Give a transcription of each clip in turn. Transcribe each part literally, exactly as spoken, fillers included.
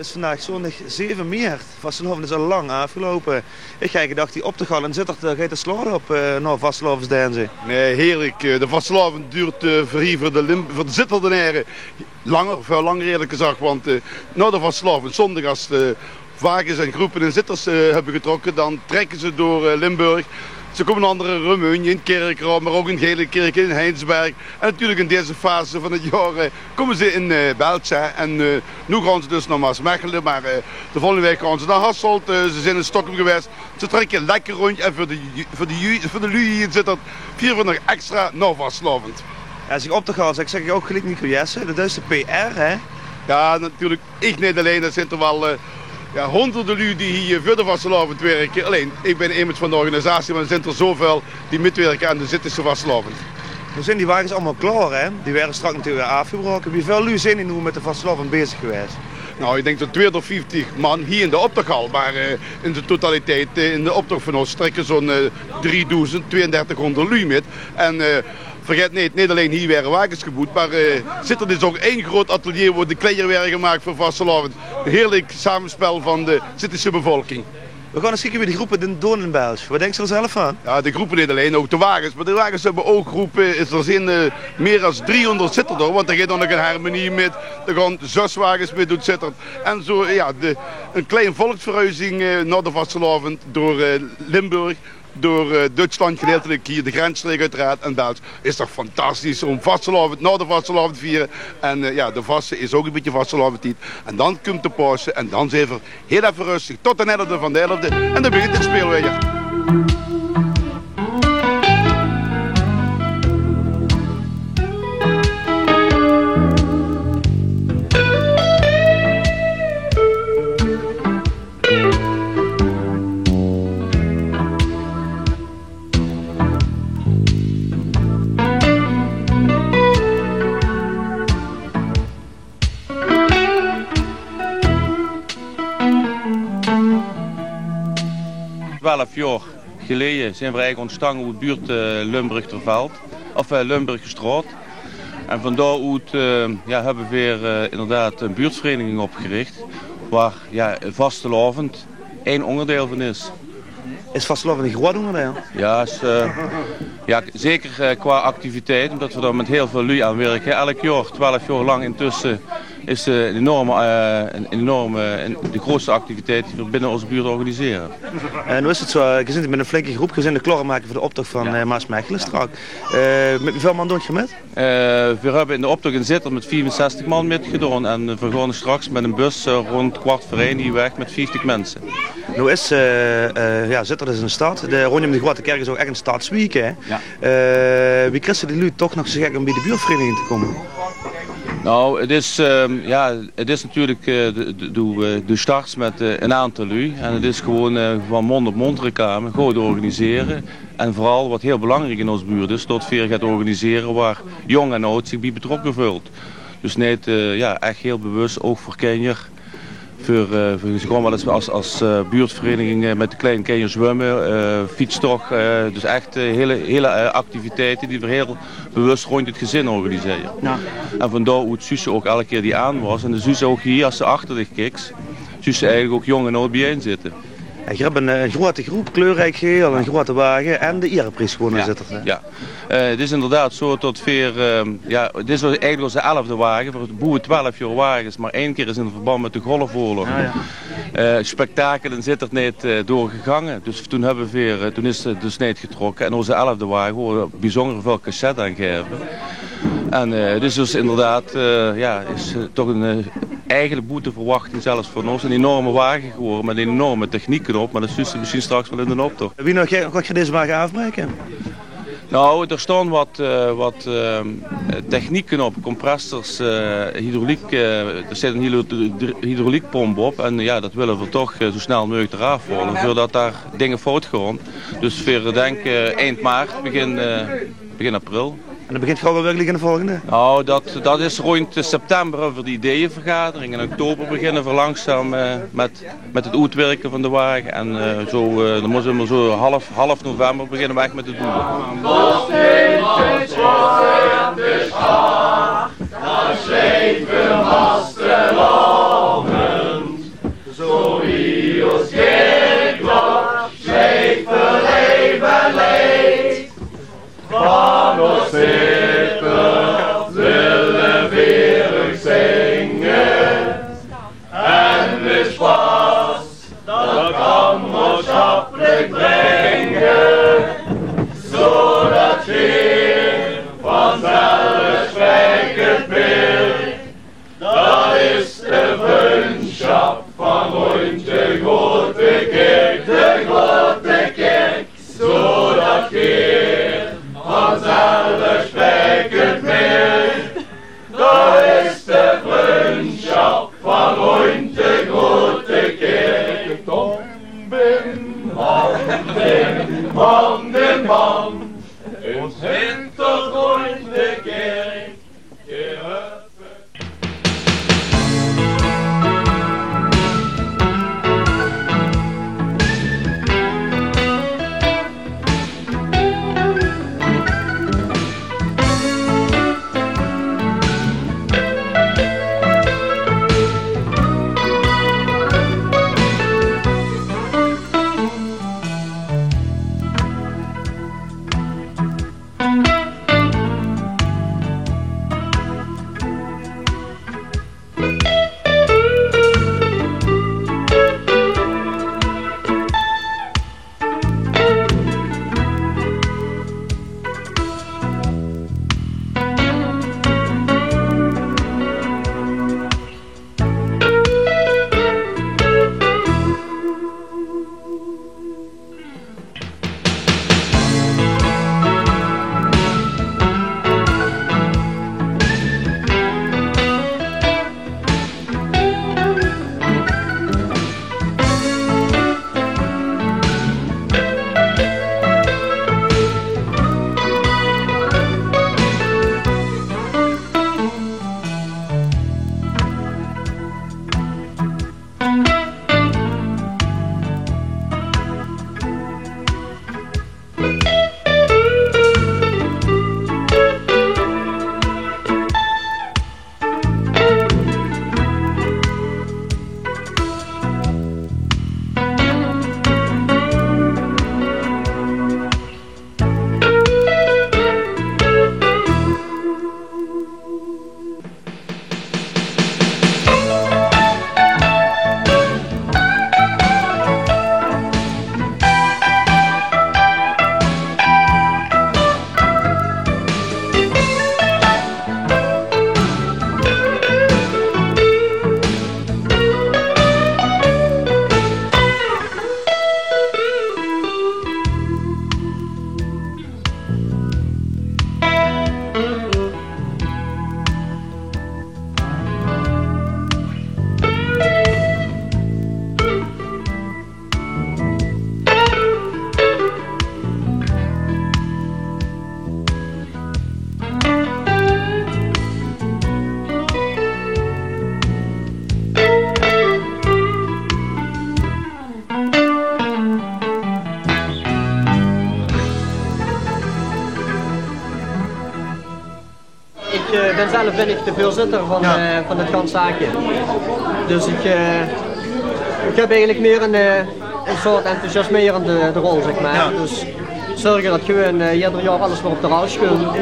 't Is vandaag zóndig zeve meert. Vastelaovend is al lang aafgeloupe. Ich haw gedach, die optochhal in Zitterd, dao geit de slaot op, eh, nao vastelaovesdinze. Nae, heerlik. Eh, de vastelaovend doert, eh, veur hie, veur de Lim-, veur de Zitterdenere langer, väöl langer eerlik gezag. Want, eh, nao de vastelaovend zóndig, es de wages en groepe in Zitterd, eh, höbbe getrokke, dan trèkke ze door, eh, Limburg. Ze kómme ónger andere in Remunj, in Kirchroa, mer ouch in Gelinkirch, in Heinsberg. En natuurlik in deze fase van 't jaor, eh, kómme ze in, eh, Belsj. En, eh, noe gaon ze dus nao Maasmechele, mer, eh, de volgende waek gaon ze nao Hasselt. Eh, ze zeen in Stockholm gewaes. Ze trèkke lekker róndj. En veur de ju-, veur de ju-, veur de luuj hie in Zitterd viere v'r nog extra nao vastelaovend. Jao, es ich optochhal zèk, zèk ich ouch geliek Nico Jessen. Det is de P R, hè? Jao, natuurlik. Ich neet allein, d'r zeen toch waal, eh, jao, hóngerde luuj die hie veur de vastelaovend wirke. Allein, ich bön emes van de organisatie, mer d'r zeen d'r zoväöl die mitwirke aan de Zittesje vastelaovend. Noe zeen die wages allemaol klaor, hè? Die waere straks natuurlik weer aafgebraoke. Wieväöl luuj zeen die noe mit de vastelaovend bezig gewaes? Noe, ich dink zo'n twieëndertig man hie in de optochhal, mer, eh, in de totaliteit, eh, in de optoch van ós trèkke zo'n, eh, driedoezend, twieëndertighóngerd luuj mit. En, eh, vergaet neet, neet allein hie waere wages geboewd, mer, eh, Zitterd is ouch ein groot atelier wo de kleier waere gemaak veur vastelaovend. Ein heerlik samespel van de Zittesje bevolking. V'r gaon ins kieke wie de groepe 't doon in Belsj. Waat dinks se d'r zelf van? Jao, de groepe neet allein, ouch de wages. Mer de wages höbbe ouch groepe. Is d'r zin, eh, mier es driehóngerd Zitterders, want d'r geit ouch nog ein harmonie mit. D'r gaon zös wages mit oet Zitterd. En zo, jao, de, ein klein volksverhuizing, eh, nao de vastelaovend door, eh, Limburg. Door, eh, Duitsland, gedeeltelik hie, de grensstreek oeteraard, en Belsj. Is toch fantastisch óm vastelaovend, nao de vastelaovend viere. En, eh, jao, de vaste is ouch e bietje vastelaovendstied. En dan kump de Paose en dan zeen v'r hiel effe röstig tot d'n elfde van d'n elfde. En dan begint 't speel weer. Twelf jaor geleje zeen v'r eigelik óntstange oet buurt, eh, Lumbrugsterveld, of, eh, Lumbrugsterstraot. En van dao oet, eh, jao, höbbe veer, eh, inderdaad ein buurtvereiniging opgerich, wo, jao, vastelaovend ein óngerdeil van is. Is vastelaovend ein groot óngerdeil? Jao, is, eh, jao, zeker, eh, qua activiteit, ómdet veer dao mit hiel väöl luuj aan wirke. Elk jaor, twelf jaor lang intösse, is, eh, ein enorme, eh, ein, ein enorme, ein, de grootste activiteit die veer binne ós buurt organisere. En noe is 't zo, eh, geer zeet mit ein flinke groep, geer zeet de klaormakinge veur de optoch van, jao, eh, Maasmechele straks. Eh, mit wieväöl man doot geer mit? Eh, veer höbbe in de optoch in Zitterd mit viefenzestig man mitgedaon en, eh, veer gaon straks mit ein bus, eh, rónd kwart veur ein hie weg mit vieftig minse. Noe is, eh, eh, jao, Zitterd is ein stad. De, róndjóm de groate kèrk is ouch ech ein stadswiek, hè? Jao. Eh, wie kriegs se die luuj toch nog zo gek óm bie de buurtvereiniging te kómme? Noe, 't is, ehm, jao, 't is natuurlik, eh, de, de, doe, eh, doe starts mit, eh, ein aantal luuj. En 't is gewoon, eh, van mónd op mónd reclame, good organisere. En veural waat hiel belangriek in ós buurt is, tot veer get organisere wo jóng en aod zich bie betrokke veult. Dus neet, eh, jao, ech hiel bewus, ouch veur kinjer. Veur, eh, veur, ze gaon waal ins es, es, eh, buurtvereiniging, eh, mit de klein kinjer zwumme, eh, fietstoch, eh, dus ech, eh, hiel, hiel, eh, activiteite die veer hiel bewus rónd 't gezin organisere. Jao. En van dao oet zuus se ouch eder kier die aanwas. En dan zuus se ouch hie, es se achter dich kiks, zuus se eigelik ouch jóng en aod bie-ein zitte. Jao, geer höb ein, eh, ein groate groep, kleurriek geheel, ein groate wage en de ierepries gewónne, zit d'r, hè? Jao. Eh, 't is inderdaad zo tot veer, eh, jao, dit is eigelik ózze elfde wage. Veer boewe twelf jaor wages, mer ein kier is in verband mit de Golfoorlog, jao, jao, eh, 't spektakel in Zitterd neet, eh, doorgegange. Dus toen höbbe veer, eh, toen is 't dus neet getrokke. En ózze elfde wage, wo veer biezónger väöl cachet aan gaeve. En, eh, 't is dus inderdaad, eh, jao, is, eh, toch ein, eh, eigelik boete verwachting zelfs van ós, ein enorme wage gewore mit ein enorme techniekknóp, mer det zuus se mesjien straks waal in d'n optoch. Wie nog, gaot geer deze wage aafbraeke? Nou, d'r staon waat, eh, waat, eh, techniekknóp, compressors, eh, hydrauliek, eh, d'r zit ein hydro-, hydrauliekpómp op en jao, det wille veer toch, eh, zo snel meugelik d'raaf haole, veurdet dao dinger fout gaon. Dus veer dinke eind maart, begin, eh, begin april. En dan begint geer al waal werkelik aan de volgende? Nou, det, det is rónd, eh, september höbbe veer de ideeënvergadering. In oktober beginne veer langzaam, eh, mit, mit 't oetwirke van de wage. En, eh, zo, eh, dan mótte veer mer zo half, half november beginne veer ech mit 't boewe. Veur vastelaovend, zo wie ós Geert Klok, sjleet veur leef en leed. Van ós zittertj wille veer uch zinge en mit sjpas dat kameraodsjappelik bringe, zodat geer vanzelfsprekend wit, dat is de vrundsjap van róndj de groete kèrk, de groete kèrk, zodat geer vanzelfsprekend wit, dat is de vrundsjap van róndj de groete kèrk. Hand in hand, hand in hand, ós hintergróndjke kèrk. Ich, eh, bin zelf bin ich de veurzitter van, eh, van 't gans zaakje. Dus ich, eh, ich höb eigelik mieër ein, eh, ein soort enthousiasmerende de rol, zègk mer. Dus zörge dat gewoon, eh, eder jaor alles weer op de rails kump,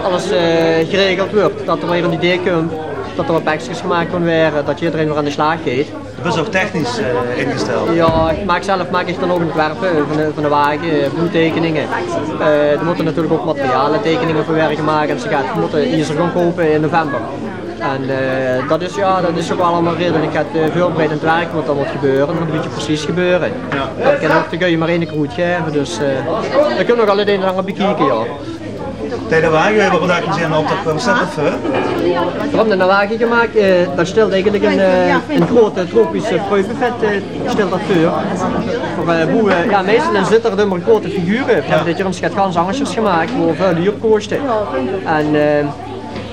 alles, eh, geregeld wuuertj, dat d'r weer ein idee kump, dat d'r wat pekskes gemaak kinne waere, dat ederein weer aan de slaag geit. Du bis ouch technisch, eh, ingesteld? Jao, ich maak zelf, maak ich dan ouch ein ontwerp, eh, van de, van de wage, eh, bloedteikeninge. Eh, d'r mótte natuurlik ouch materiale teikeninge veur waere gemaak en ze gaon, ze mótte iezer gaon koupe in november. En, eh, dat is, jao, dat is ouch allemaol redelik get, eh, veurbereidend werk wat dan mót gebeure, mót ein bietje precies gebeure. Jao. Dan kin ouch de guy mer eine keer good gaeve, dus, eh, dao kinne v'r nog al 't ein en anger bekieke, jao. Tij de wage, wat bedacht je en op dat kwam, zet het veur? V'r höbbe eine wage gemaak, eh, dat stèlt eigelik ein, eh, ein groot tropisch, eh, fruitbuffet, eh, stèlt dat veur. Veur, eh, boe, eh, jao, meistal in Zitterd höbbe v'r grote figure. V'r höbbe dit jaor ins get gans angers gemaak, wo väöl luuj op kóste. En, eh,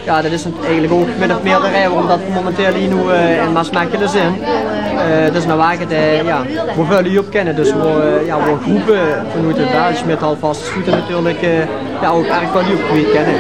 jao, dat is eigelik ouch min of mieër de raeje waorom dat v'r momenteel hie noe, eh, in Maasmechele zeen. Eh, dat is eine wage, eh, jao, wo väöl luuj op kinne. Dus wo, eh, jao, wo groepe vanoet 't Belsj mit Houvast Sjoete natuurlik, eh, jao, ouch erg väöl luuj op kwiet kinne.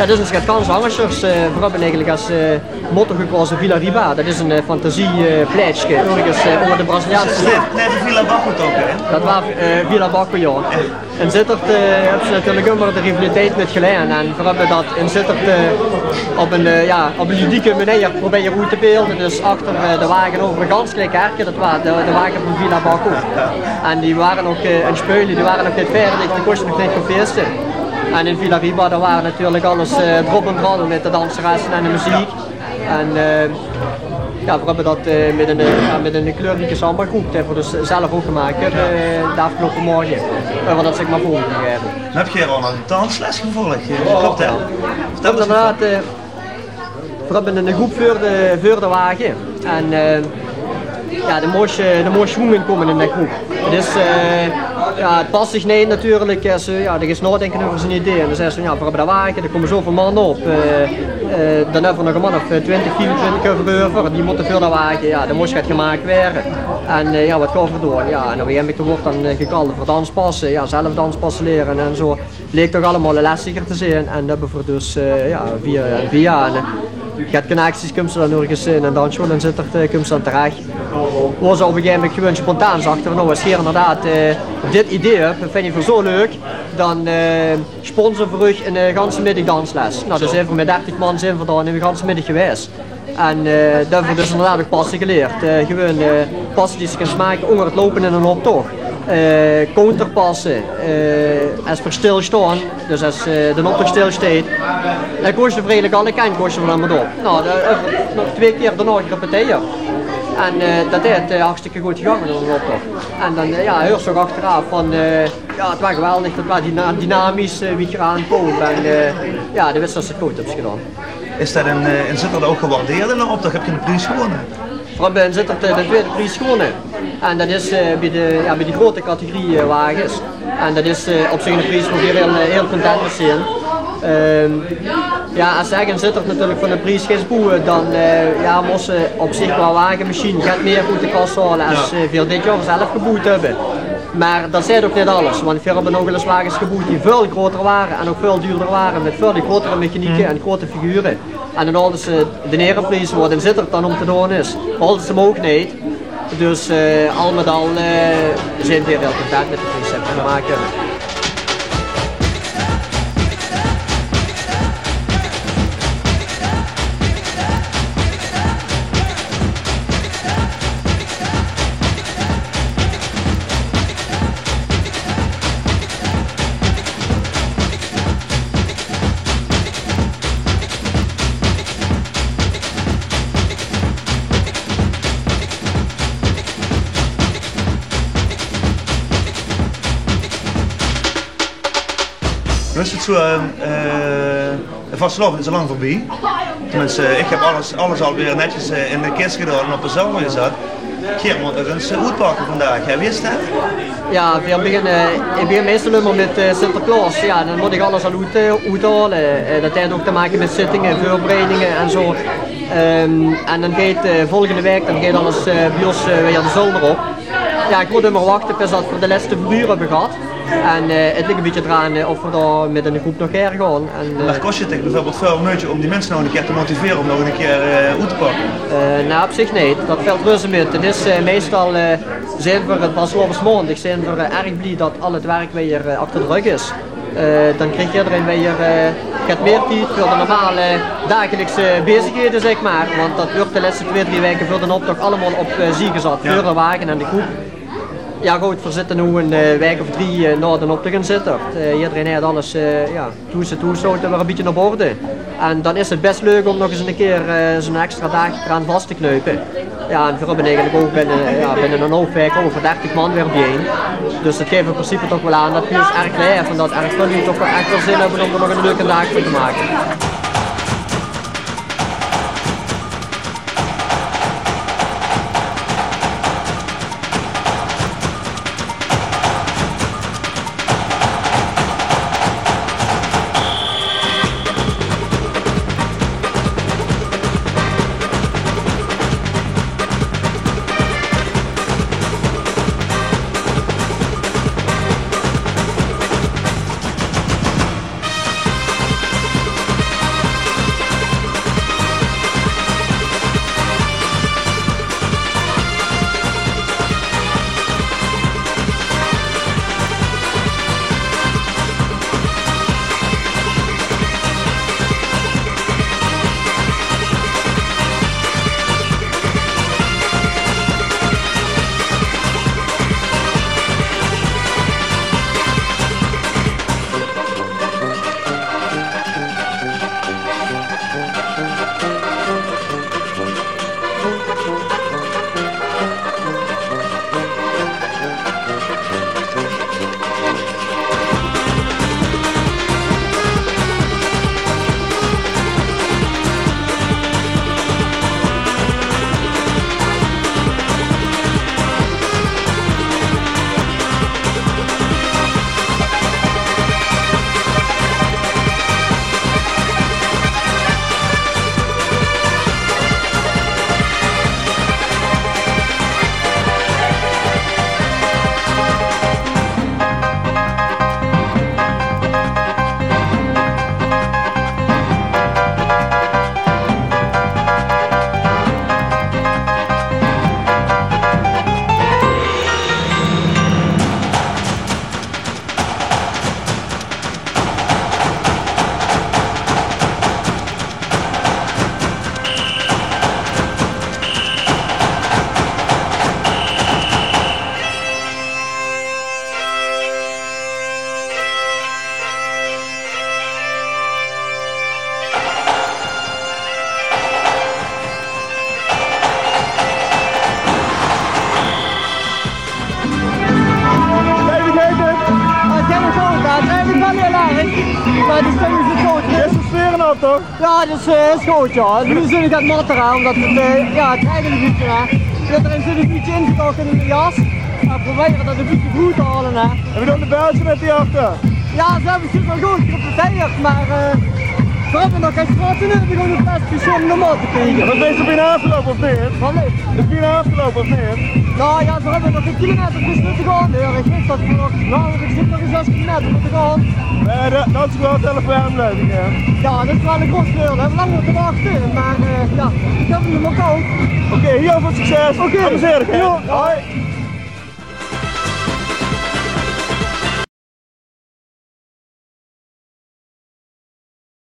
Jao, det is get gans angers. Eh, veer höbbe eigelik es, eh, motto gekoze Vila Riba. Det is ein, eh, fantasie, eh, plaetsje örges, eh, ónger de Braziliaanse... Naeve, naeve Vila Baco toch, hè? Det waas, eh, Vila Baco, jao. In Zitterd, eh, höbbe ze natuurlik ummer de rivaliteit mit Gelaen. En veer höbbe det in Zitterd, eh, op ein, eh, jao, op ein ludieke meneer probere oet te beelde. Dus achter, eh, de wage euver ein gans klein kerke, det waas de, de wage van Vila Baco. En die wore nog, eh, aan 't speule, die wore nog neet vaerdig, die kóste nog neet gaon feeste. En in Vila Riba, dao waas natuurlik alles, eh, drop en dran mit de danseresse en de meziek. En, eh, jao, veer höbbe det, eh, mit ein, eh, jao, mit ein kleurrieke sambagroep, die veer dus zelf ouch gemaak höbbe, eh, de aafgeloupe maondj. Höbbe veer det, zègk mer, vorm gegaeve. En höb geer ouch nog ein dansles gevolg? Klop det? Vertèl ins. Inderdaad, eh, veer höbbe ein groep veur de, veur de wage. En, eh, jao, d'r mós, eh, d'r mós schwung in kómme in de groep. 't Is, eh, jao, 't pas zich neet natuurlik, es ze, jao, dan geis se naodinke euver ein idee. En dan zaes se, jao, veer höbbe de wage, d'r kómme zoväöl man op. Eh, eh, dan höbbe veer nog ein man of, eh, twintig, veerentwintig euver, euver. Die mótte veur de wage, jao, dan mós get gemaak waere. En, eh, jao, waat gaon veer doon? Jao, en op ein gegaeve moment wuuert dan, eh, gekald veur danspasse, jao, zelf danspasse liere en zo. Bleek toch allemaol lestiger te zeen. En det höbbe veer dus, eh, jao, via en via. En, eh, get connecties, kums se dan örges in ein dansschool in Zitterd, eh, kums se dan terech. Wao ze op ein gegaeve moment gewoon spontaan zagte van: "Nou, es geer inderdaad, eh, dit idee höb, det vinje veer zo leuk, dan, eh, sponsore veer uch ein, eh, ganse middig dansles." Nou, dan zeen veer mit dertig man zeen veer dao ein ganse middig gewaes. En, eh, dao höbbe veer dus inderdaad ouch passe gelierd. Eh, gewoon, eh, passe die se kins make ónger 't loupe in einen optoch. Eh, counterpasse, eh, es veer stilstaon, dus es, eh, d'n optoch stilsteit, dan kóste veer eigelik alle kantj kóste veer dan mit op. Nou, dao höbbe veer nog twee kier daonao gerepeteerd. En, eh, det haet, eh, hartstikke good gegange, d'n optoch. En dan, eh, jao, heurs se ouch achteraaf van, eh, jao, 't waas geweldig, 't waas dyna-, dynamisch, eh, wie 't geraankoom. En, eh, jao, dan wis se det se 't good höbs gedaon. Is det in, eh, in Zitterd ouch gewaardeerd, d'n optoch? Höb geer eine pries gewónne? Veer höbbe in Zitterd, eh, de twiede pries gewónne. En det is, eh, bie de, jao, bie de grote categorie, eh, wages. En det is, eh, op zich eine pries wo veer hiel, eh, hiel content mit zeen. Ehm, jao, es se in Zitterd natuurlik veur eine pries geis boewe, dan, eh, jao, mós se op zich qua wagemachien get mieë oet de kas haole es, eh, veer dit jaor zelf geboewd höbbe. Mer det zaet ouch neet alles, want veer höbbe ouch waal ins wages geboewd die väöl groter wore en ouch väöl duurder wore, mit väöl grotere mechanieke en grote figure. En dan haalde ze de ierepries, waat in Zitterd dan óm te doon is, haalde ze 'm ouch neet. Dus, eh, al mit al, eh, zeen veer hiel content mit de pries die veer gemaak höbbe. Noe is 't zoe, eh, de vastelaovend is al lang veurbie. Tenminste, ich höb alles, alles alweer netjes, eh, in de kis gedaon en op de zelder gezat. Geer mót nog ins, eh, oetpakke vandaag, hè? Wie is det? Jao, veer beginne, ich begin meistal ummer mit, eh, Sinterklaos. Jao, dan mót ich alles al oet, eh, oethaole. Eh, det haet ouch te make mit zittinge, veurbereidinge en zo. Ehm, en dan geit, eh, volgende waek, dan geit alles, eh, bie ós, eh, weer de zolder op. Jao, ich mót ummer wachte bis det veer de lèste verhuur höbbe gehad. En, eh, 't ligk ein bietje d'raan, eh, of veer dao mit ein groep nog gaer gaon. En, eh, mer kos 't dich bieveurbeeld väöl meujte óm die minse nog ein kier te motivere óm nog ein kier, eh, oet te pakke? Eh, noe, op zich neet. Det vilt reuze mit. 't Is, eh, meistal, eh, zeen veer, eh, vastelaovesmaondig zeen veer, eh, erg blie det al 't werk weer, eh, achter de rök is. Eh, dan krieg ederein weer, eh, get mieë tied veur de normale dagelikse bezighede, zègk mer. Want det wuuert de lèste twee, drie waeke veur d'n optoch allemaol op, eh, zie gezat. Jao. Veur de wage en de groep. Jao, good, veer zitte noe ein, eh, waek of drie, eh, nao d'n optoch in Zitterd. Eh, ederein haet alles, eh, jao, thoes, thoes haet 't weer ein bietje op orde. En dan is 't bès leuk óm nog ins ein kier, eh, zoe'n extra daag d'raan vas te kneupe. Jao, en veer höbbe eigelik ouch binne, jao, binne ein haof waek euver dertig man weer biejein. Dus det guf in principe toch waal aan det veer ós erg blij höbbe en det erg väöl luuj toch waal ech waal zin höbbe óm d'r nog eine leuke daag van te make. Is 't good? Is de sfeer nog, toch? Jao, dus, eh, is good, jao. Noe zeen v'r get natter, hè, ómdat 't, eh, jao, 't regent e bietje, hè. Ederein zit e bietje ingepakke in de jas. V'r probere dat e bietje good te haole, hè. En wie doon de Belzje mit die achter? Jao, ze höbbe zich waal good gerepeteerd, mer, eh, v'r höbbe nog gein straote, v'r gaon 't bès gezónj normaal te kriege. Mer is 't bienao aafgeloupe of neet? Wat? Is 't bienao aafgeloupe of neet? Noe jao, v'r höbbe nog e kilometer te gaon, hè. Ich dink dat v'r nog, noe, ich dink nog zès kilometer mótte gaon. Jao, dat, dat is waal e telefoon, geluif ich, hè. Jao, dat is waal e groot veurdeil. V'r höbbe lang mótte wachte, mer, eh, jao, ich höb 'm nog good. Oké, hieël väöl succes. Oké. Amuseer dich, hè. Jao. Hoi.